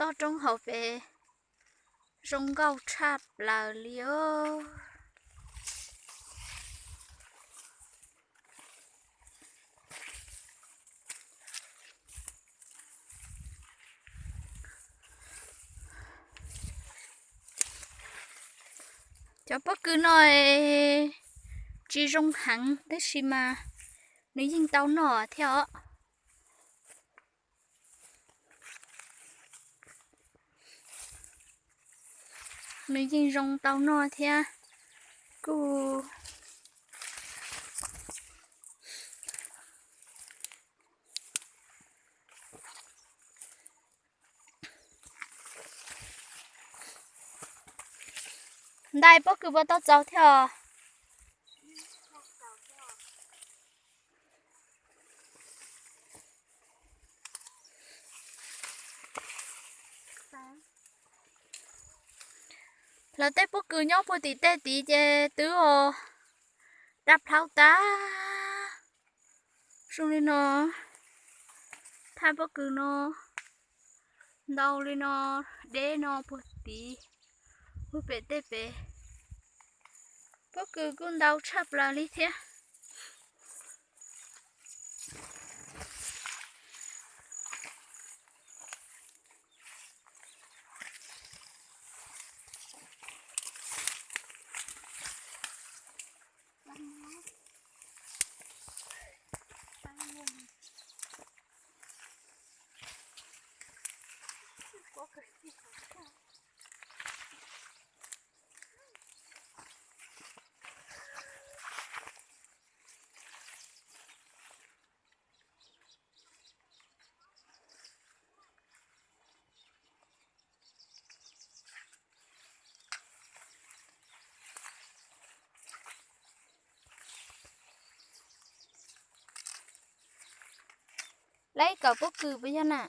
toj roob hauv pes zoo nkauj tshaj plaws li os. Cov pob kws no tsis zoo heev tab sis mas nws yeej tau noj thiab os. Nws yeej zoo tau noj thiab. Kuj ntais pob kws puas tau txaus thiab os? Lawv tej pob kws nyob puag tim tej tid ces twb os, daj plhaub tag. Zoo li no, thaj pob kws no ntau li no, deb no puag tid, puag pem tej pem. Pob kws kuj ntau tshaj plaws li thiab. Laib kawm pob kws puas yog na?